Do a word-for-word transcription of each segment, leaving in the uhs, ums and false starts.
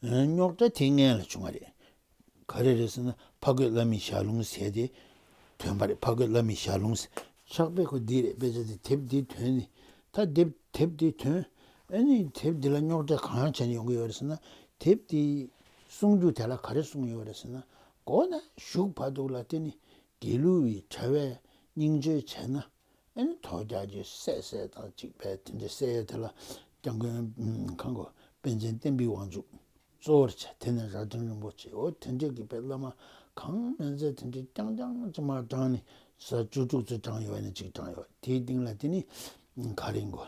རྙོག་དྲ་དེ་སྔོན་ལ་བྱུང་བ་རེད། ག་རེ་རེད་ཟེར་ན་ཕ་རྒོད་བླ་མའི་ཞལ་ལུང་ཟེར་དེ་ཐོན་པ་རེད། ཕ་རྒོད་བླ་མའི་ཞལ་ལུང་ཟེར། ཕྱག་དཔེ་ཁོ་འདི་རེད། དཔེ་ཆ་དེ་དེབ་འདི་ཐོན་ནས་ད་དེབ་དེབ་འདི་ཐོན། ཨ་ནི་དེབ་འདི་ལ་རྙོག་དྲ་གང་བྱས་ནས་ཡོང་གི་ཡོད་རེད་ཟེར་ན། དེབ་འདི་གསུང་རྒྱུ་དེ་ལ་ག་རེ་གསུངས་ཡོད་རེད་ཟེར་ན། མགོ་ནས་གཞུག་བར་དུ་ལ་དེ་ནི་དགེ་ལུགས་པའི་གྲྭ་བས་སྙིང་བཅོལ་བྱས་ན། ཨ་ནི་དོལ་རྒྱལ་གྱི་སྲས་སྲས་དང་གཅིག་པས་དེ་འདྲ་སྲས་དེ་ལ་སྐྱབས་མགོན་ཁང་གོ་པཎ་ཆེན་བསྟན་པའི་དབང་ཕྱུག་གཙོ་བོར་བྱས། དེ་ནས་རྭ་སྒྲེང་རིན་པོ་ཆེ། འོ་དེ་འདྲས་ཀྱི་པའི་བླ་མ་གང་མིན་ཚད་དེ་འདྲས་རྐྱང་རྐྱང་ཅིག་མར་བགྲངས་ནས་ས་བཅུ་དྲུག་ཙམ་བགྲངས་ཡོད་ནས་གཅིག་བགྲངས་ཡོད། དེའི་སྟེང་ལ་དེ་ནི་ག་རེ་གོ།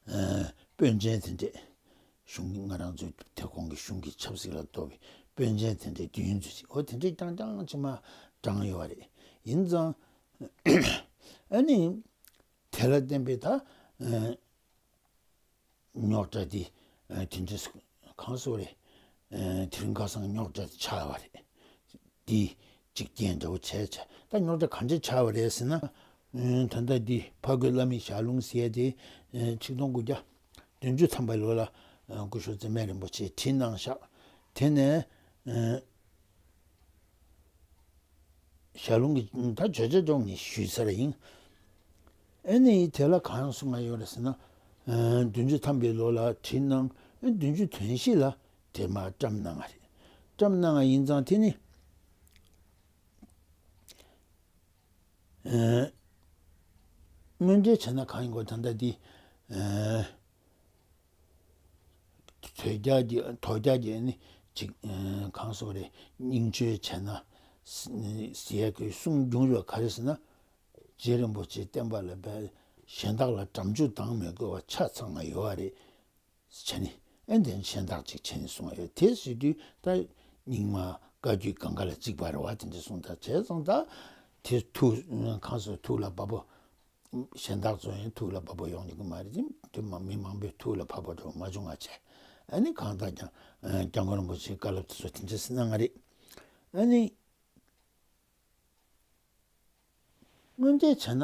ཨ་པཎ་ཆེན་དེ་འདྲས་གཞུང་གི་ང་རང་ཚོའི་དེ་གོང་གི་གཞུང་གི་ཆབ་སྲིད་ལ་གཏོགས་པའི་པཎ་ཆེན་དེ་འདྲས་བདུན་ཙམ་ཞིག་འོ་དེ་འདྲས་རྐྱང་རྐྱང་ཅིག་མར་བགྲངས་ཡོད་རེད། ཡིན་ཙང་ཨ་ནི་དེ་ལ་བརྟེན་པའི་ད་རྙོག་དྲ་དེ་དེ་འདྲས་གང་སོ་རེད། དེ་རིང་ཁ་སང་རྙོག་དྲ་དེ་ཆགས་པ་རེད། འདི་གཅིག་རྐྱེན་འདྲ་བོ་བྱས་བྱས། ད་རྙོག་དྲ་ག་འདྲས་ཆགས་པ་རེད་ཟེར་ན། ཨ་ད་ལྟ་འདི་ཕ་རྒོད་བླ་མའི་ཞལ་ལུང་ཟེར་ཡས་དེ་ཨ་ཆིག་སྟོང་དགུ་བརྒྱ་བདུན་ཅུ་ཐམ་པའི་ལོ་ལ་ཨ་སྐུ་ཞབས་ཚེ་རིང་རིན་པོ་ཆེས་བྲིས་གནང་ཤག་དེ་ནས་ཨ་ཞལ་ལུང་གི་ད་བརྗོད་བྱ་ཅུང་ངས་ཞུས་ཚར་ཡིན། ཨ་ནི་དེ་ལ་གང་གསུང་ང་ཡོད་རེད་ཟེར་ན། ཨ་བདུན་ཅུ་ཐམ་པའི་ལོ་ལ་བྲིས་གནང་། ཨ་བདུན་ཅུ་དོན་བཞི་ལ་དེ་མར་བཀྲམ་གནང་བ་རེད། བཀྲམ་གནང་བ་ཡིན་ཙང་དེ་ནི་ཨ་དངོས་འབྲེལ་བྱས་ན་གང་ཡིན་གོ། ད་ལྟ་འདི་ཨ་དོལ་རྒྱལ་གྱི་དོལ་རྒྱལ་གྱི་ནི་ཅིག་ཨ་གང་སོ་རེད། སྙིང་བཅོལ་བྱས་ན་ཟེར་ཡས་ཀྱི་གསུང་རྒྱུན་ཡོད། ག་རེ་ཟེར་ན། རྗེ་རིན་པོ་ཆེའི་བསྟན་པ་ལ་བས་གཞན་དག་ལ་དགྲ་བཅོམ་བཏང་མི་དགོས་པ་ཆ་ཚང་ང་ཡོད་པ་རེད། བྱས་ནས་ཨེ་འདི་གཞན་དག་ཅིག་བྱས་ནས་གསུང་བ་ཡོད། དེ་ཟེར་དུས་ད་རྙིང་མ་བཀའ་བརྒྱུད་གང་ག་ལ་གཅིག་པ་རེད་བ། དེ་འདྲ་གསུངས། ད་བྱས་ཙང་ད་དེ་ཐུགས་གང་སོ་ཐུགས་ལ་བབ་པོ། གཞན་དག་ཚོ་ཡང་ཐུགས་ལ་བབ་པོ་ཡོང་ཡོང་གི་མ་རེད། དེ་དེ་མ་མི་མང་པོས་ཐུགས་ལ་བབ་པོ་འགྲོ་མ་བྱུང་ང་བྱས། ཨ་ནི་གང་ལྟར་ཀྱང་སྐྱབས་མགོན་རིན་པོ་ཆེའི་བཀའ་སློབ་དེ་ཚོ་དེ་འདྲ་ཟེར་གནང་ང་རེད། ཨ་ནི། དངོས་འབྲེལ་བྱས་ན་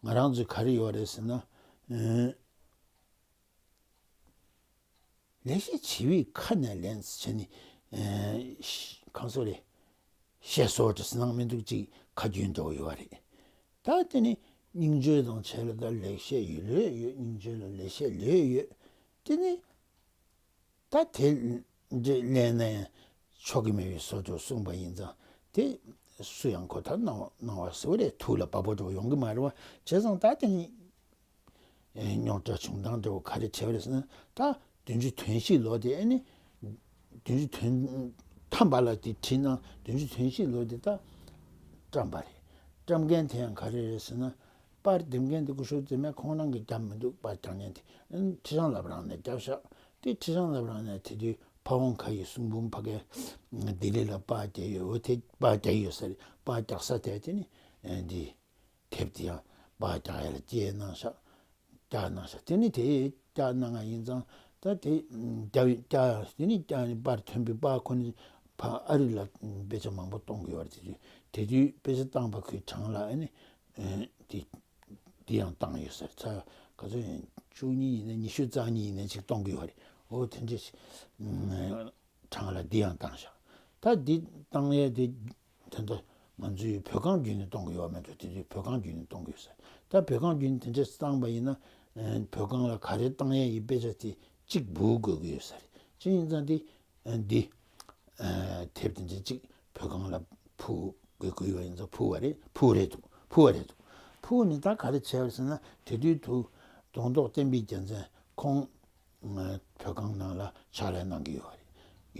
ང་རང་ཚོས་ག་རེ་ཡོད་རེད་ཟེར་ན། ཨ་ལེགས་བཤད་བྱིས་པའི་ཁ་ནས་ལེན་བྱས་ནས་ཨ་གང་སོ་རེད། བཤད་སྲོལ་དེ་སྣང་མི་འདུག་ཅིག་ཁ་རྒྱུན་འདྲ་བོ་ཡོད་རེད། ད་དེ་ནི་སྙིང་བཅོལ་དང་བྱས་ལ་ད་ལེགས་བཤད་ཡོད་ལོས་ཡོད། སྙིང་བཅོལ་ལ་ལེགས་བཤད་ལོས་ཡོད། དེ་ནི། ད་དེ་འདྲ་ལེན་ན་ཡང་ཆོག་གི་མེད་པའི་བཟོ་འདྲ་གསུངས་པ་ཡིན་ཙང་དེ་སུ་ཡང་གོ་ཐག་གནང་བ་གནང་བ་ཟེར་བ་རེད། ཐུགས་ལ་བབ་པོ་འགྲོ་ཡོང་གི་མ་རེད་བ། བྱས་ཙང་ད་དེ་ནི་རྙོག་དྲ་བྱུང་སྟངས་འདྲ་བོ་ག་རེ་བྱས་པ་རེད་ཟེར་ན། ད་བདུན་ཅུ་དོན་བཞི་ལོ་དེ་ཨ་ནི་བདུན་ཅུ་དོན་ཐམ་པ་ལ་དེ་བྲིས་གནང་། བདུན་ཅུ་དོན་བཞི་ལོ་དེ་ད་བཀྲམ་པ་རེད། བཀྲམ་མཁན་དེ་ཡང་ག་རེ་རེད་ཟེར་ན། པར་འདེབས་མཁན་དེ་སྐུ་ཞབས་འཛིན་མའི་ཁོང་རང་གིས་བརྒྱབ་མི་འདུག་པར་རྒྱག་མཁན་དེ་ཁྲི་བྱང་བླ་བྲང་ནས་བརྒྱབ་ཤག་དེ་ཁྲི་བྱང་བླ་བྲང་ནས་དེ་དུས་ཕ་བོང་ཁ་ཡི་གསུང་འབུམ་ཕ་གིར་ལྡི་ལི་ལ་པར་རྒྱག་ཡོད། འོ་དེ་པར་རྒྱག་ཡོད་ས་རེད། པར་རྒྱག་ས་དེ་དེ་ནི་འདི་དེབ་དེ་ཡང་པར་རྒྱག་ཡ་ལ་སྐྱེལ་གནང་ཤག་རྒྱག་གནང་ཤག་དེ་ནི་དེ་རྒྱག་གནང་ང་ཡིན་ཙང་ད་དེ་རྒྱག་རྒྱག་དེ་ནི་རྒྱག་ནི་པར་ཐོན་པའི་པར་ཁོ་ནི་ཕ་ཨ་རི་ལ་དཔེ་ཆ་མང་པོ་གཏོང་གི་ཡོད་རེད། དེ་དུས་དེ་དུས་དཔེ་ཆ་བཏང་པ་ཁོའི་གྲངས་ལ་ཨ་ནི། ཨེ་དེ་དེ་ཡང་བཏང་ཡོད་ཟེར། ཚ་ག་ཚོད་ཡིན། བཅུ་གཉིས་ཡིན་ན་ཉི་ཤུ་རྩ་གཉིས་ཡིན་ན་ཅིག་གཏོང་གི་ཡོད་རེད། འོ་དེ་འདྲ་ཞིག་ཨེ་གྲངས་ལ་དེ་ཡང་བཏང་ཤག་ད་དེ་བཏང་ཡས་དེ་ད་ལྟ་ང་ཚོའི་བོད་ཁང་བརྒྱུད་ནས་གཏོང་གི་ཡོད་མེད་དུ། དེ་དུས་བོད་ཁང་བརྒྱུད་ནས་གཏོང་གི་ཡོད་ཟེར། ད་བོད་ཁང་བརྒྱུད་ནས་དེ་འདྲ་བཏང་པ་ཡིན་ན་ཨེ་བོད་ཁང་ལ་ག་རེ་བཏང་ཡས་ཡིན་དཔེ་ཆ་དེ་གཅིག་འབུལ་དགོས་ཀྱི་ཡོད་ཟེར། ཅི་ཡིན་ཙང་དེ། འདི་དེབ་དེ་འདྲ་གཅིག་བོད་ཁང་ལ་ཕུལ་དགོས་ཀྱི་ཡོད་པ་ཡིན་ཙང་ཕུལ་བ་རེད། ཕུལ་རེད་འདུག་ཕུལ་བ་རེད་འདུག་ཕུལ་ནས་ད་ག་རེ་བྱས་པ་ཟེར་ན། དེ་དུས་དུ་རྡོག་རྡོག་བསྟན་པའི་རྒྱལ་མཚན་ཁོང་བོད་ཁང་ནང་ལ་ཕྱག་ལས་གནང་གི་ཡོད་པ་རེད།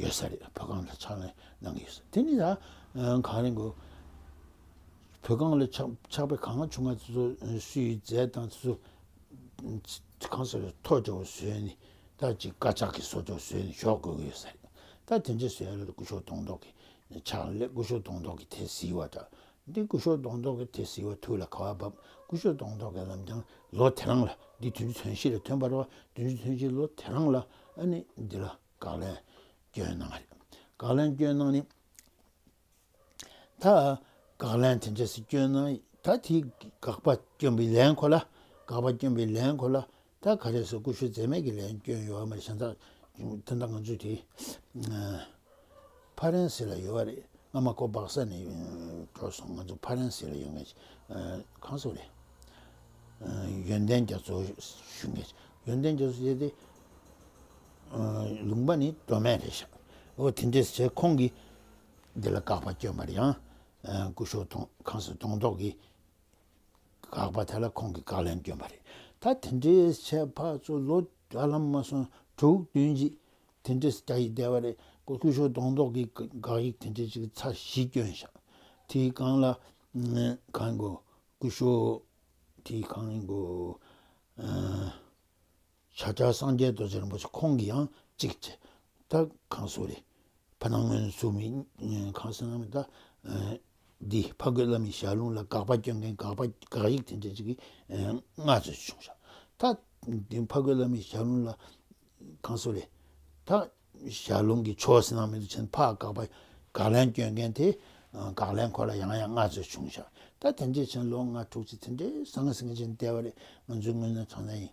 ཡོད་ས་རེད། བོད་ཁང་ལ་ཕྱག་ལས་གནང་གི་ཡོད་ས། དེ་ནི་ད་གང་རེད་གོ། བོད་ཁང་ལ་ཕྱག་ཕྱག་དཔེ་གང་བྱུང་བ་དེ་ཚོ་སུས་མཛད་དང་དེ་ཚོ། གང་ཟེར། ཐོ་ཅོ་བཟོས་ནས་ད་ཅིག་དཀར་ཆག་གི་བཟོ་ཅོག་བཟོས་ནས་ཞོག་དགོས་ཀྱི་ཡོད་ས་རེད། ད་དེ་འདྲ་བཟོས་ཡ་ལ་སྐུ་ཞབས་གདོང་ཐོག་གི་ཕྱག་ལས། སྐུ་ཞབས་གདོང་ཐོག་གི་དེ་གཟིགས་པ་འདྲ། འདི་སྐུ་ཞབས་གདོང་ཐོག་གི་དེ་གཟིགས་པ་ཐུགས་ལ་ག་བ་བབས། སྐུ་ཞབས་གདོང་ཐོག་གི་ལམ་སྦྱང་ལོ་དེ་རང་ལ། འདི་བདུན་ཅུ་དོན་བཞི་ལ་ཐོན་པ་རེད་བ། བདུན་ཅུ་དོན་བཞི་ལོ་དེ་རང་ལ་ཨ་ནི་འདི་ལ་དགག་ལན་སྐྱོན་གནང་བ་རེད། དགག་ལན་སྐྱོན་གནང་ནི། ད་དགག་ལན་དེ་འདྲ་ཞིག་སྐྱོན་ན། ད་དེའི་དགག་པ་སྐྱོན་པའི་ལན་ཁོ་ལ། དགག་པ་སྐྱོན་པའི་ལན་ཁོ་ལ། ད་ག་རེ་ཟེར། སྐུ་ཞབས་འཛད་མེད་ཀྱི་ལན་སྐྱོན་ཡོད་མ་རེད། གཞན་དག་ ད་ལྟ་ང་ཚོ་དེ་ཕ་རན་སི་ལ་ཡོད་པ་རེད། སྔ་མ་ཁོ་སྦག་ས་ནས་འགྲོ་སོང་། ང་ཚོ་ཕ་རན་སི་ལ་ཡོད་མཁན་གང་སུ་རེད། ཡོན་ཏན་རྒྱ་མཚོ་ཞུ་མཁན། ཡོན་ཏན་རྒྱ་མཚོ་ཟེར་དེ་ལུང་པ་ནི་མདོ་སྨད་རེད་ཤག་འོ་དེ་འདྲས་བྱས་ཁོང་གིས་འདི་ལ་དགག་པ་བསྐྱོན་པ་རེད། ཡང་སྐུ་ཞབས་དོན་གང་སུ་དོན་ཐོག་གིས་དགག་པ་དེ་ལ་ཁོང་གིས་དགག་ལན་བསྐྱོན་པ་རེད། ད་དེ་འདྲའི་བྱས་ཕར་ཚུར་ལོ་ཧ་ལམ་མ་སོང་དྲུག་བདུན་ཅིག་དེ་འདྲའི་རྒྱག་ཡིག་བསྡད་པ་རེད། སྐུ་སྐུ་ཞབས་དོན་ཐོག་གིས་དགག་ཡིག་དེ་འདྲའི་ཅིག་ཚར་བཞི་བསྐྱོན་ཤག་དེའི་སྒང་ལ་གང་གོ་སྐུ་ཞབས་དེའི་གང་གོ་བྱ་བྲལ་སངས་རྒྱས་རྡོ་རྗེ་རིན་པོ་ཆེ་ཁོང་གིས་ཡང་གཅིག་བྱས། ད་གང་སུ་རེད། ཕ་ནང་ངོས་ནས་ཚུགས་མི་གང་ཟེར་ན་མི་ད་འདི་ཕ་རྒོད་བླ་མའི་ཞལ་ལུང་ལ་དགག་པ་སྐྱོན་མཁན་དགག་པ་དགག་ཡིག་དེ་འདྲ་ཅིག་གིས་ཨེ་ལྔ་ཚོད་བྱུང་ཤག་ད་འདི་ཕ་རྒོད་བླ་མའི་ཞལ་ལུང་ལ་གང་སུ་རེད། ད་ཞལ་ལུང་གི་ཕྱོགས་ཟེར་ན་མི་འདུག་ཕྱིན་ཕ་དགག་པ་དགག་ལན་སྐྱོན་མཁན་དེ་དགག་ལན་ཁོ་ལ་ཡང་ཡང་ལྔ་ཚོད་བྱུང་ཤག་ད་དེ་འདྲའི་ཕྱིན་ལོ་ལྔ་དྲུག་ཅིག་དེ་འདྲའི་ཟང་ངེ་ཟིང་ངེ་ཅན་བསྡད་པ་རེད། ང་ཚོའི་དངོས་གནས་དྲང་གནས་ཡིན།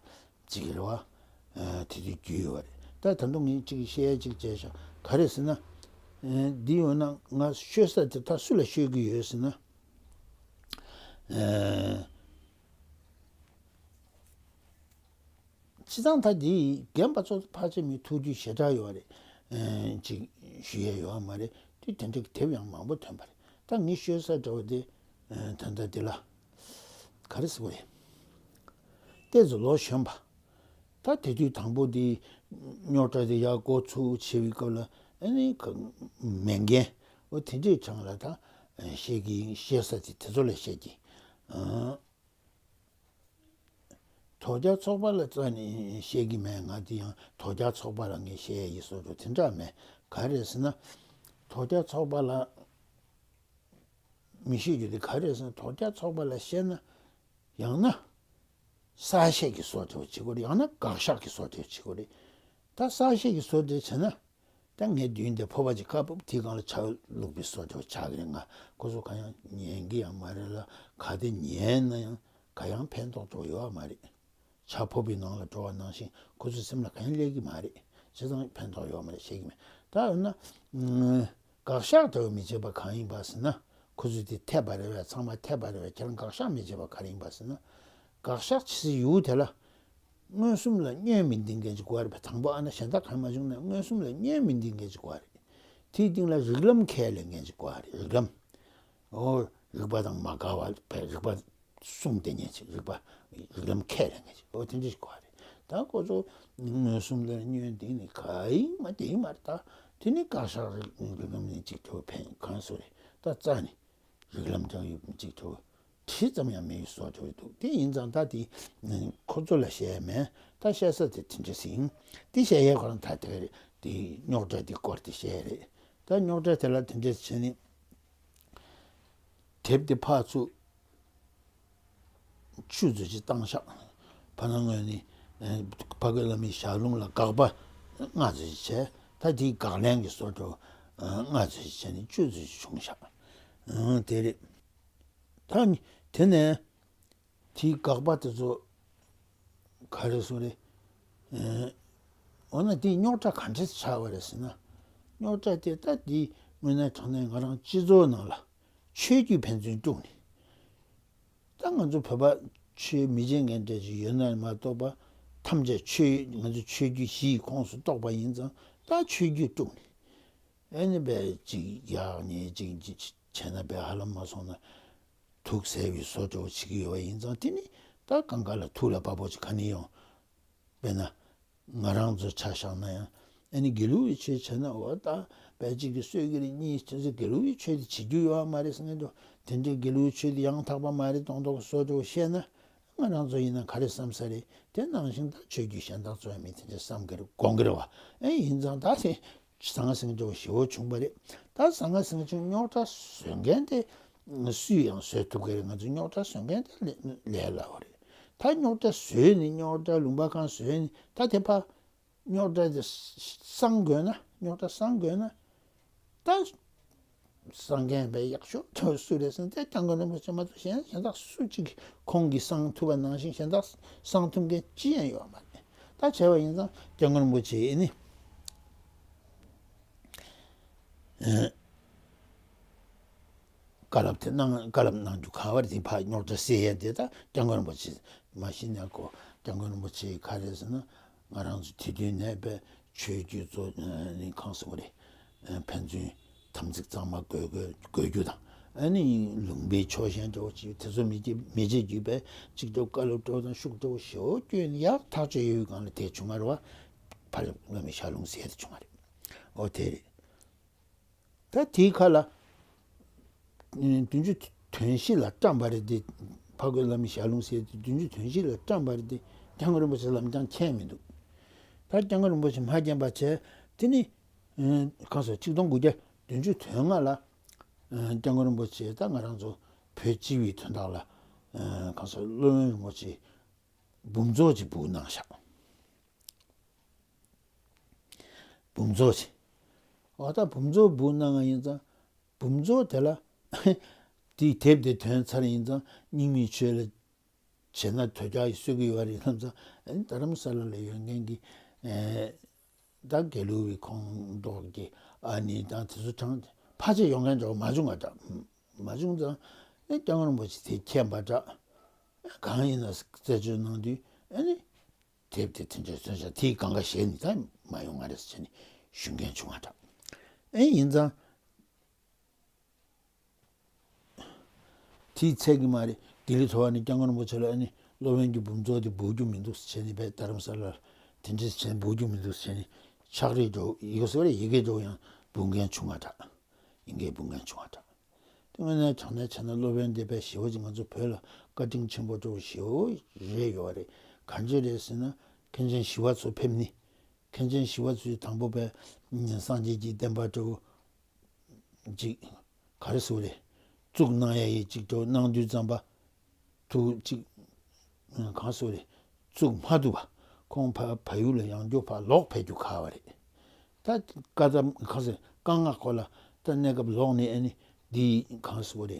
ཅིག་རེད་བ། ཨ་དེ་དུས་རྒྱུས་ཡོད་རེད། ད་ད་དུང་ངས་ཅིག་བཤད་ཅིག་བྱས་ཤག་ག་རེ་ཟེར་ན། ཨ་འདི་ཡོད་ན་ང་ཤོད་ས་དེ་ད་སུ་ལ་ཤོད་ཀྱི་ཡོད་ཟེར་ན། ཨ་སྤྱི་བཏང་ད་འདི་རྒན་པ་ཚོ་ཕལ་ཆེར་མི་ཐུགས་རྒྱུས་ཞེ་དྲག་ཡོད་རེད། ཨ་ཅིག་ཞུ་ཡས་ཡོད་མ་རེད། དུས་དེ་འདྲའི་དེབ་ཡང་མང་པོ་ཐོན་པ་རེད། ད་ངས་ཤོད་ས་འདྲ་བོ་དེ་ཨ་ད་ལྟ་འདི་ལ་ག་རེ་ཟེར་བ་རེད། ཏོག་ཙམ་ལོ་གཞོན་པ། ད་དེ་དུས་དང་པོ་དེ་རྙོག་དྲ་དེ་ཡར་འགོ་ཚུགས་བྱེད་པའི་སྐབས་ལ་ཨ་ནི་ག་མེད་མཁན་འོ་དེ་འདྲའི་གྲས་ལ་ད་བཤད་ཀྱི་ཡིན། བཤད་ས་དེ་དེ་ཚོ་ལ་བཤད་ཀྱི། ཨ་དོལ་རྒྱལ་ཚོགས་པ་ལ་རྩ་ནས་བཤད་ཀྱི་མེད། ང་དེ་ཡང་དོལ་རྒྱལ་ཚོགས་པ་ལ་ངས་བཤད་ཡ་ཡིན་བཟོ་འདྲ་དེ་འདྲ་མེད། ག་རེ་ཟེར་ན་དོལ་རྒྱལ་ཚོགས་པ་ལ་མི་ཤེས་རྒྱུ་དེ་ག་རེ་ཟེར་ན་དོལ་རྒྱལ་ཚོགས་པ་ལ་བཤད་ན་ཡང་ན་གསལ་བཤད་ཀྱི་བཟོ་འདྲ་བྱེད་དགོས་རེད། ཡང་ན་དགག་བཞག་གི་བཟོ་འདྲ་བྱེད་དགོས་རེད། ད་གསལ་བཤད་ཀྱི་བཟོ་འདྲ་བྱས་ན་ད་ངས་མདུན་དེ་ཕོར་པ་ཅིག་ཁ་ཕབ་དེའི་སྒང་ལ་ཆ་བླུགས་པའི་བཟོ་འདྲ་ཆགས་ཀྱི་རེད། ང་ཁོ་ཚོ་གང་ཡང་ཉན་གྱི་ཡང་མ་རེད་ལ། ག་དེ་ཉན་ན་ཡང་ག་ཡང་ཕན་ཐོགས་འགྲོ་ཡོད་མ་རེད། ཇ་ཕོར་པའི་ནང་ལ་འགྲོ་བ་ནང་བཞིན་ཁོ་ཚོའི་སེམས་ལ་གང་ཡང་སླེབས་ཀྱི་མ་རེད། བྱས་ཙང་ཕན་ཐོགས་ཡོད་མ་རེད། ཤེས་ཀྱི་མེད། ད་འོ་ན་ཨ་དགག་བཞག་འདྲ་བོ་མི་བྱེད་པ་གང་ཡིན་པ་ཟེར་ན། ཁོ་ཚོས་དེ་འཐད་པ་རེད་བས། ཚང་མ་འཐད་པ་རེད་བས། ཁྱེད་རང་དགག་བཞག་མི་བྱེད་པ་ག་རེ་ཡིན་པ་ཟེར་ན། དགག་བཞག་བྱེད་སའི་ཡུལ་དེ་ལ་མངོན་སུམ་ལ་བསྙོན་མི་འདིང་མཁན་ཅིག་དགོས་རེད་པས། དང་པོ་ཨ་ན་གཞན་དག་གང་མ་བྱུང་ན་མངོན་སུམ་ལ་བསྙོན་མི་འདིང་མཁན་ཅིག་དགོས་རེད། དེའི་སྟེང་ལ་རིགས་ལམ་ཁས་ལེན་མཁན་ཅིག་དགོས་རེད། རིགས་ལམ། འོ་རིགས་པ་དང་མ་འགལ་བ་བས། རིགས་པ་གསུང་བསྡད་མཁན་ཅིག་རིགས་པ་རིགས་ལམ་ཁས་ལེན་མཁན་ཅིག་འོ་དེ་འདྲ་ཞིག་དགོས་རེད། ད་ཁོ་ཚོ་མངོན་སུམ་ལ་བསྙོན་འདིང་ནི་ག་ཡིན་མ་དེ་ཡིན་མ་རེད། ད་དེ་ནི་དགག་བཞག་རིགས་རིགས་ལམ་ནི་གཅིག་ཐུབ་ཕན་གང་སུ་རེད། ད་རྩ་ནི་རིགས་ལམ་འདྲ་ཡོད་གཅིག་ཐུབ་དྲི་ཙམ་ཡང་མེད་བཟོ་འདྲ་འདུག་དེ་ཡིན་ཙང་ད་དེ་ཁོ་ཚོ་ལ་བཤད་ཡ་མེད། ད་བཤད་ས་དེ་དེ་འདྲ་ཟིན། དེ་བཤད་ཡ་ཁོ་རང་ད་དེ་རེད། དེ་རྙོག་དྲ་དེ་སྐོར་དེ་བཤད་ཡ་རེད། ད་རྙོག་དྲ་དེ་ལ་དེ་འདྲ་བྱས་ནས། དེབ་དེ་ཕར་ཚུར་བཅུ་ཙམ་ཅིག་བཏང་ཤག་ཕ་ནང་ངོས་ནས་ཨ་ཕ་རྒོད་བླ་མའི་ཞལ་ལུང་ལ་དགག་པ་ལྔ་ཙམ་ཅིག་བྱས། ད་དེའི་དགག་ལན་གྱི་བཟོ་འདྲ་ཨ་ལྔ་ཙམ་ཅིག་བྱས་ནས་བཅུ་ཙམ་ཅིག་བྱུང་ཤག་ཨ་དེ་རེད། ད་དེ་ནས་དེའི་དགག་པ་དེ་ཚོ་ག་རེ་གསུངས་རེད། ཨེ། འོ་ན་དེའི་རྙོག་དྲ་ག་འདྲས་ཆགས་པ་རེད་ཟེར་ན། རྙོག་དྲ་དེ་ད་དེའི་དངོས་གནས་དྲང་གནས་ང་རང་སྤྱི་ཚོགས་ནང་ལ་ཆོས་བརྒྱུད་ཕན་ཚུན་དཀྲུགས་ནས། ད་ང་ཚོ་བོད་པ་ཆོས་མི་བྱེད་མཁན་འདྲ་ཅིག་ཡོད་ན་མ་གཏོགས་པ། ཐམས་ཅད་ཆོས་ང་ཚོ་ཆོས་བརྒྱུད་བཞི་ཡི་ཁོངས་སུ་གཏོགས་པ་ཡིན་ཙང་ད་ཆོས་བརྒྱུད་དཀྲུགས་ནས། ཨེ་ནི་བས་ཅིག་ཡག་ཉེས་ཅིག་བྱས་ན་བས་ཧ་ལམ་མ་སོང་ན། དུག་ཟས་པའི་བཟོ་འདྲ་བོ་བྱེད་ཀྱི་ཡོད་པ་ཡིན་ཙང་། དེ་ནི་ད་གང་ག་ལ་ཐུགས་ལ་བབ་པོ་ཅིག་ག་ནས་ཡོང་། དཔེར་ན་ང་རང་ཚོ་ཆ་བཞག་ན་ཡང་། ཨ་ནི་དགེ་ལུགས་ཀྱི་ཆོས་བྱས་ན་འོ་ད་བས་གཅིག་གིས་གསོད་ཀྱི་རེད། གཉིས་བྱས་ཚེ་དགེ་ལུགས་ཀྱི་ཆོས་དེ་བྱེད་རྒྱུ་ཡོད་པ་མ་རེད་ཟེར་མཁན་འདུག་དེ་འདྲའི་དགེ་ལུགས་ཀྱི་ཆོས་དེ་ཡང་དག་པ་མ་རེད་མདོག་མདོག་གི་བཟོ་འདྲ་བོ་བཤད་ན། ང་རང་ཚོ་ཡིན་ན་ག་རེ་བསམ་ས་རེད། དེ་ནང་བཞིན་ད་ཆོས་བརྒྱུད་གཞན་དག་ཚོ་ཡང་མི་དེ་འདྲ་བསམ་གི་རེད། དགོངས་གི་རེད་བ། ཨེ་ཡིན་ཙང་ད་དེ་ཟང་ཟིང་འདྲ་བོ་ཞེ་པོ་བྱུང་བ་རེད། ད་ཟང་ཟིང་བྱུང་རྙོག་དྲ་བཟོ་མཁན་དེ་སུས་ཡང་བཟོ་ཐུབ་ཀྱི་རེད། ང་ཚོ་རྙོག་དྲ་བཟོ་མཁན་དེ་ལས་ལས་སླ་བོ་རེད། ད་རྙོག་དྲ་བཟོས་ནས་རྙོག་དྲ་ལུང་པ་གང་བཟོས་ནས་ད་དེ་ཕར་རྙོག་དྲ་དེ་སངས་དགོས་ན། རྙོག་དྲ་སངས་དགོས་ན་ད། སངས་རྒྱས་པའི་ཡག་ཤོས་དེ་སུ་རེད་ཟེར་ན། དེ་སྐྱབས་མགོན་རིན་པོ་ཆེ་མ་གཏོགས་གཞན་གཞན་དག་སུ་གཅིག་གིས་ཁོང་གིས་སངས་ཐུབ་པ་ནང་བཞིན་གཞན་དག་སངས་ཐུབ་མཁན་ཅི་ཡང་ཡོད་མ་རེད། ད་བྱས་པ་ཡིན་ཙང་སྐྱབས་མགོན་རིན་པོ་ཆེ་ནི་ བཀའ་སློབ་དེ་གནང་བཀའ་སློབ་གནང་རྒྱུ་གང་བར་དེ་ཕར་རྙོག་དྲ་སེལ་ཡས་དེ་ད་སྐྱབས་མགོན་རིན་པོ་ཆེ་མ་གཞི་ནས་ཀོ་སྐྱབས་མགོན་རིན་པོ་ཆེ་ག་རེ་ཟེར་ན་ང་རང་ཚོ་དེ་དུས་ནས་པའི་ཆོས་བརྒྱུད་གཙོ་ནི་གང་ཟེར་བ་རེད། ཕན་ཚུན་དམ་ཚིག་གཙང་མ་དགོས་དགོས་དགོས་རྒྱུ་དང་ཨ་ནི་ལུང་པའི་ཕྱོགས་ཞེན་འདྲ་བོ་ཅིག་དེ་ཚོ་མི་བྱེད་མི་བྱེད་རྒྱུ་པའི་གཅིག་ཏུ་བཀའ་སློབ་སྤྲོ་དང་ཤུགས་འདྲ་བོ་ཞེ་བོ་བསྐྱོན་ནས་ཡག་ཐག་ཆོད་ཡོད་སྒང་ལ་དེ་བྱུང་བ་རེད་བ། ཕར་བླ་མའི་ཞལ་ལུང་ཟེར་དེ་བྱུང་བ་རེད། ཨོ་དེ་རེད། ད་དེའི་ཁ་ལ། བདུན་ཅུ་དོན་བཞི་ལ་བཀྲམ་པ་རེད་དེ། ཕ་རྒོད་བླ་མའི་ཞལ་ལུང་ཟེར་དེ་བདུན་ཅུ་དོན་བཞི་ལ་བཀྲམ་པ་རེད་དེ། སྐྱབས་མགོན་རིན་པོ་ཆེ་ལམ་སང་མཁྱེན་མི་འདུག་ད་སྐྱབས་མགོན་རིན་པོ་ཆེ་མ་མཁྱེན་པ་བྱས་དེ་ནི། གང་ཟེར་ཆིག་སྟོང་དགུ་བརྒྱ་བདུན་ཅུ་དོན་ལྔ་ལ། སྐྱབས་མགོན་རིན་པོ་ཆེ་ད་ང་རང་ཚོ་བོད་སྤྱི་བའི་དོན་དག་ལ། གང་ཟེར་སློབ་དཔོན་རིན་པོ་ཆེ་འབུམ་ཚོགས་ཅིག་བུ་གནང་ཤག་འབུམ་ཚོགས་ཤིག་འོ་ད་འབུམ་ཚོགས་འབུ་གནང་བ་ཡིན་ཙང་འབུམ་ཚོགས་དེ་ལ་དེའི་དེབ་དེ་ཐོན་ཚར་ཡིན་ཙང་རྙིང་མའི་ཆོས་ལ་བྱེད་ན་དོལ་རྒྱལ་ཡིས་གསོད་ཀྱི་ཡོད་རེད་བསམ་ཙང་ཨ་ནི་རྡ་རམ་ས་ལ་ལ་ཡོད་མཁན་གྱི་ད་དགེ་ལུགས་པའི་ཁོངས་གཏོགས་ཀྱི་ཨ་ནི་དང་དེ་ཚོ་དྲངས་ཕལ་ཆེར་ཡོང་མཁན་འདྲ་བོ་མ་བྱུང་བ་འདྲ་མ་བྱུང་ཙང་ཨ་ནི་སྐྱབས་མགོན་རིན་པོ་ཆེ་དེ་མཁྱེན་པ་འདྲ་གང་ཡིན་ན་རྩད་གཅོད་གནང་དུས་ཨ་ནི། དེབ་དེ་དེ་འདྲའི་མཚོན་བྱ་དེའི་གང་ག་ཞལ་ནས་ད་མ་ཡོང་ང་རེད་ཟེར་ནས་ཞུ་མཁན་བྱུང་བ་འདྲ། ཨེ་ཡིན་ཙང་། དེའི་ཚད་ཀྱི་མ་རེད། ལྡི་ལི་མཐོ་བ་ནས་སྐྱབས་མགོན་རིན་པོ་ཆེ་ལ་ཨ་ནི་སློབ་དཔོན་གྱི་འབུམ་ཚོགས་དེ་འབུལ་རྒྱུ་མི་འདུག་ཟེར་ནས་བས་རྡ་རམ་ས་ལར་དེ་འདྲ་བྱས་འབུལ་རྒྱུ་མི་འདུག་ཟེར་ནས་ཕྱག་བྲིས་འདྲ་བོ་ཡི་གེ་ཟེར་བ་རེད་ཡི་གེ་འདྲ་བོ་ཡང་འབུལ་མཁན་བྱུང་བ་འདྲ། ཡིན་གྱི་འབུལ་མཁན་བྱུང་བ་འདྲ། དེ་སྔོན་ནས་དྲང་གནས་བྱས་ན་སློབ་དཔོན་འདི་དཔེ་ཞེ་པོ་ཅིག་ང་ཚོ་བོད་ལ་བཀའ་དྲིན་ཆེན་པོ་འདྲ་བོ་ཞེ་པོ་རེད་ཡོད་རེད། གང་ཅི་རེད་ཟེར་ན་མཁན་ཆེན་ཞི་བ་འཚོ་ཕེབས་ནི། མཁན་ཆེན་ཞི་བ་འཚོའི་དང་པོ་པའི་སངས་རྒྱས་ཀྱི་བསྟན་པ་འདྲ་བོ་ཅིག་ག་རེ་ཟེར་རེད། བཙུགས་གནང་ཡ་ཡི་ཅིག་འདྲ་བོ་གནང་དུས་ཙམ་པ། ཐུགས་གཅིག་གང་སོ་རེ་བཙུགས་མ་ཐུབ་པ་ཁོང་ཕ་བལ་ཡུལ་ལ་ཡང་བསྐྱར་ཕར་ལོག་ཕེབས་རྒྱུ་ཁག་པ་རེད། ད་བཀའ་ཐམ་གང་སེ་བཀའ་མངགས་སྐོར་ལ་ད་གནས་སྐབས་ལོག་ནས་ཨ་ནི་འདི་གང་སོ་རེ་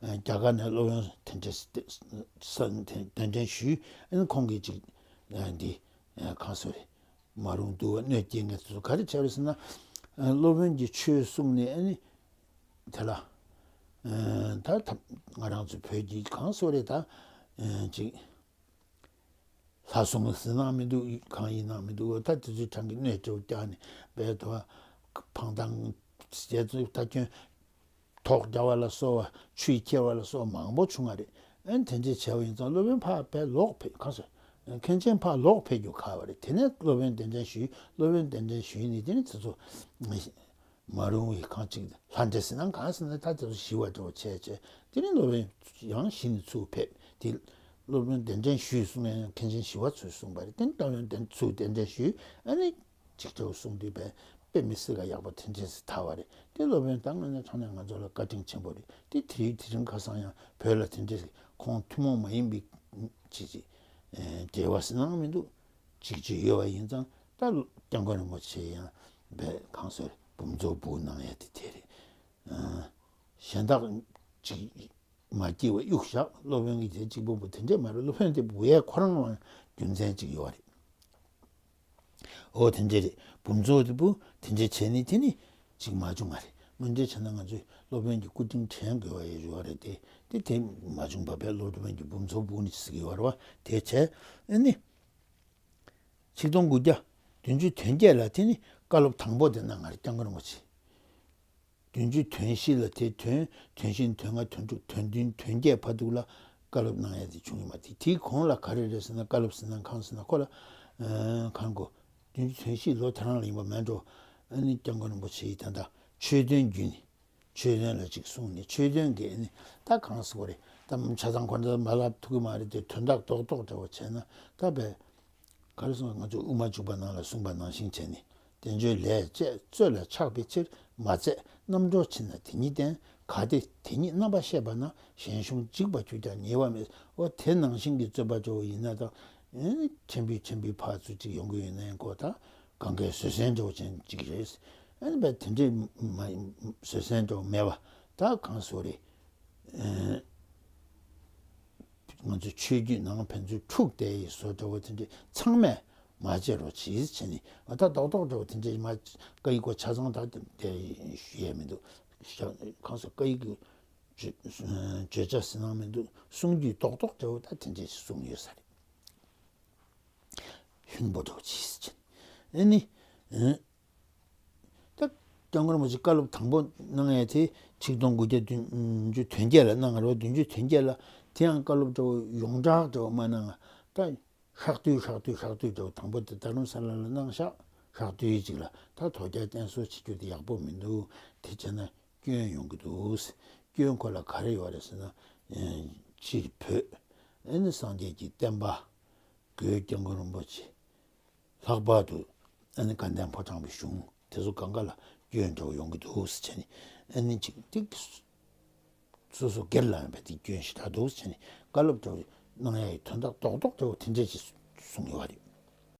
རྒྱ་གར་ནས་སློབ་ཡོན་དེ་འདྲས་ས་དེ་དེ་འདྲས་ཞུས་ཨ་ནི་ཁོང་གིས་ཅིག་འདི་གང་སོ་རེ། མ་རུང་འདུག་བ་གནོད་སྐྱེལ་མཁན་དེ་ཚོ་ག་རེ་བྱས་རེད་ཟེར་ན། སློབ་དཔོན་གྱི་ཆོས་གསུངས་ནས་ཨ་ནི་དེ་ལ་ད་ད་ང་རང་ཚོ་བོད་ཀྱི་གང་སོ་རེད་ད་ཅིག་ལྷ་སྲུང་ཟེར་ནའང་མི་འདུག་གང་ཡིན་ནའང་མི་འདུག་ད་དེ་ཚོའི་གྲངས་ཀྱི་གནོད་འགྲོ་བཀྱག་ནས་བས་དོ་འཕང་ཐང་རྒྱ་མཚོའི་ད་ཁྱོན། དོག་རྒྱག་པ་ལ་སོགས་པ་ཆུ་ཡིས་ཁྱེར་བ་ལ་སོགས་པ་མང་པོ་བྱུང་བ་རེད། ཨན་དེ་འདྲས་བྱས་པ་ཡིན་ཙང་སློབ་དཔོན་ཕར་ཕར་ལོག་ཕེབས་གང་ཟེར། མཁན་ཆེན་ཕར་ལོག་ཕེབས་རྒྱུ་ཁག་པ་རེད། དེ་ནས་སློབ་དཔོན་གདན་འདྲེན་ཞུས་སློབ་དཔོན་གདན་འདྲེན་ཞུས་ནས་དེ་ནས་དེ་ཚོ་མ་རུང་བའི་གང་ཅིག་ལྷ་འདྲེ་ཟེར་ན་གང་ཟེར་ན་ད་དེ་ཚོ་ཞི་བ་འདྲ་བོ་བྱས་བྱས་དེ་ནས་སློབ་དཔོན་ཡང་གཞི་ནས་ཚུར་ཕེབས་དེ་སློབ་དཔོན་གདན་འདྲེན་ཞུས་གསུང་ཡང་མཁན་ཆེན་ཞི་བ་འཚོས་གསུངས་པ་རེད། དེ་ནས་སློབ་དཔོན་གདན་ཚུར་གདན་འདྲེན་ཞུས་ཨ་ནི། ཅིག་ཅར་གསུངས་དུས་པས་དཔེ་མི་སྲིད་ཀ་ཡག་པོ་དེ་འདྲས་སུ་ཐལ་བ་རེད། དེ་སློབ་དཔོན་ད་དངོས་གནས་དྲང་གནས་ང་ཚོ་ལ་བཀའ་དྲིན་ཆེན་པོ་རེད། དེ་དེ་རིང་དེ་རིང་ཁ་སང་ཡང་བོད་ལ་དེ་འདྲས་ཁོང་ཐུན་མོང་མ་ཡིན་པའི་ཅི་ཅི་འབྲེལ་བ་ཟེར་ནའང་མི་འདུག་ཅིག་ཅིག་ཡོད་པ་ཡིན་ཙང་ད་སྐྱབས་མགོན་རིན་པོ་ཆེ་ཡང་བས་གང་ཟེར་འབུམ་ཚོགས་འབུལ་གནང་ཡ་དེ་དེ་རེད། གཞན་དག་ཅིག་མ་སྐྱེས་པ་གཡུག་བཞག་སློབ་དཔོན་གྱི་དེ་གཅིག་པུ་བུ་དེ་འདྲས་མ་རེད། སློབ་དཔོན་དེ་བུ་ཡས་ཁོ་རང་ལ་རྒྱུ་མཚན་གཅིག་ཡོད་རེད། འོ་དེ་འདྲས་རེད། འབུམ་ཚོགས་དེ་བུ་དེ་འདྲས་བྱས་ནས་དེ་ནི་གཅིག་མ་བྱུང་བ་རེད། དངོས་འབྲེལ་བྱས་ན་ང་ཚོས་སློབ་དཔོན་གྱི་སྐུ་དྲིན་དྲན་དགོས་པ་ཡོད་རེད་དེ་དེ་དེ་མ་བྱུང་བ་བས་སློབ་དཔོན་གྱི་འབུམ་ཚོགས་བུ་ནི་ཟེར་གི་ཡོད་རེད་བ་དེ་བྱས་ཨ་ནི། ཆིག་སྟོང་དགུ་བརྒྱ་བདུན་ཅུ་དོན་བརྒྱད་ལ་དེ་ནི་བཀའ་སློབ་དང་པོ་དེ་གནང་བ་རེད་སྐྱབས་མགོན་རིན་པོ་ཆེ། བདུན་ཅུ་དོན་བཞི་ལ་དེ་དོན་དོན་བཞི་དོན་ལྔ་དོན་དྲུག་དོན་བདུན་དོན་བརྒྱད་བར་དུ་ལ་བཀའ་སློབ་གནང་ཡ་དེ་བྱུང་ཡོད་མ་རེད། དེའི་གོང་ལ་ག་རེ་རེད་ཟེར་ན་བཀའ་སློབ་ཟེར་ན་གང་ཟེར་ན་ཁོ་ལ་གང་གོ་བདུན་ཅུ་དོན་བཞི་ལོ་དེ་རང་ལ་ཡིན་པ་མེད་འགྲོ། ཨ་ནི་སྐྱབས་མགོན་རིན་པོ་ཆེ་ཡིས་ད་ལྟ་ཆོས་དོན་བརྒྱུད་ནས་ཆོས་དོན་ལ་ཅིག་གསུངས་ནས་ཆོས་དོན་གྱི་ཨ་ནི་ད་གང་ཟེར་བ་རེད་ད་ཆ་ཚང་ཁོ་ཚོ་མ་ལབ་ཐུབ་ཀྱི་མ་རེད་དེ་དོན་དག་རྡོག་རྡོག་འདྲ་བོ་བྱས་ན་ད་བས། ག་རེ་སོང་ང་ཚོ་དབུ་མ་འཇུག་པ་ནང་ལ་གསུངས་པ་ནང་བཞིན་བྱས་ནས་བསྟན་བཅོས་ལས་བཅས་རྩོད་ལ་ཆགས་པའི་ཕྱིར་མ་བཙལ་རྣམ་གྲོལ་ཕྱིར་ན་དེ་ཉིད་བསྟན། གལ་ཏེ་དེ་ཉིད་རྣམ་པར་ཤེས་པ་ན་གཞན་གཞུང་འཇིག་པར་གྱུར་ཀྱང་ཉེས་པ་མེད། འོ་དེ་ནང་བཞིན་གྱི་རྩོད་པ་འགྲོ་བ་ཡིན་ན་ད་ཨེ་ཆེན་པོའི་ཆེན་པོའི་ཕར་ཚུར་ཅིག་ཡོང་གི་ཡོད་ན་ཡང་ཁོ་ད་གང་གའི་བཟོད་བསྲན་འགྲོ་ཅན་ཅིག་རེད། ཨེ་བས་དེ་འདྲའི་མ་བཟོད་བསྲན་འགྲོ་མེད་པ་ད་གང་སོ་རེད། ང་ཚོ་ཆོས་བརྒྱུད་ནང་ཕན་ཚུན་འཁྲུག་བསྡད་ཡི་བཟོ་འདྲ་བོ་དེ་འདྲའི་ཚང་མས་ མ་བྱེད་རོགས་གྱིས་བྱས་ནས། ཨ་ད་རྡོག་རྡོག་འདྲ་བོ་དེ་འདྲའི་མ། བཀའ་ཡིག་གོ་ཆ་ཚང་དག་དེ་ཞུ་ཡས་མི་འདུག། གང་ཟེར། བཀའ་ཡིག་གི་བརྗོད་བྱ་ཟེར་ན་མི་འདུག། གསུང་རྒྱུའི་རྡོག་རྡོག་འདྲ་བོ་ད་དེ་འདྲས་གསུངས་ཡོད་ས་རེད། ལྷུན་པོ་འདྲ་བོ་གྱིས་བྱས་ནས། ཨ་ནི། ཨ། ད་སྐྱབས་མགོན་རིན་པོ་ཆེ་བཀའ་སློབ་དང་པོ་གནང་ཡས་དེ་ཆིག་སྟོང་དགུ་བརྒྱ་བདུན་ཅུ་དོན་བརྒྱད་ལ་གནང་བ་རེད། བདུན་ཅུ་དོན་བརྒྱད་ལ། དེ་ཡང་བཀའ་སློབ་འདྲ་བོ་ཡོངས་གྲགས་འདྲ་བོ་མ་གནང་། ད་ཤག་བསྡུས་ཤག་བསྡུས་ཤག་བསྡུས་འདྲ་བོ། དང་པོ་དེ་རྡ་རམ་ས་ལ་ལ་གནང་ཤག། ཤག་བསྡུས་ཅིག་ལ། ད་དོལ་རྒྱལ་བསྟེན་གསོལ་བྱེད་རྒྱུ་དེ་ཡག་པོ་མི་འདུག། དེ་བྱས་ན་སྐྱོན་ཡོང་གི་འདུག། སྐྱོན་ཁོ་ལ་ག་རེ་ཡོད་རེད་ཟེར་ན། ཨེ། སྤྱིར་བོད། ཨ་ནི་སངས་རྒྱས་ཀྱི་བསྟན་པ། སྐུའི་སྐྱབས་མགོན་རིན་པོ་ཆེ། ལྷག་པར་དུ་ཨ་ནི་དགའ་ལྡན་ཕོ་བྲང་པའི་གཞུང་དེ་ཚོ་གང་ག་ལ་སྐྱོན་འདྲ་བོ་ཡོང་གི་འདུག་ཟེར་བྱས་ནས། ཨ་ནི་ཅིག་ཏིག་སོ་སོ་སྒེར་ལ་ཡང་བས་ཏིག་སྐྱོན་ཞེ་དྲག་འདུག་ཟེར་བྱས་ནས། བཀའ་སློབ་འདྲ་བོ་གནང་ཡ་ཡི་དོན་དག་རྡོག་རྡོག་འདྲ་བོ་དེ་འདྲས་ཅིག་གསུངས་ཡོད་པ་རེད།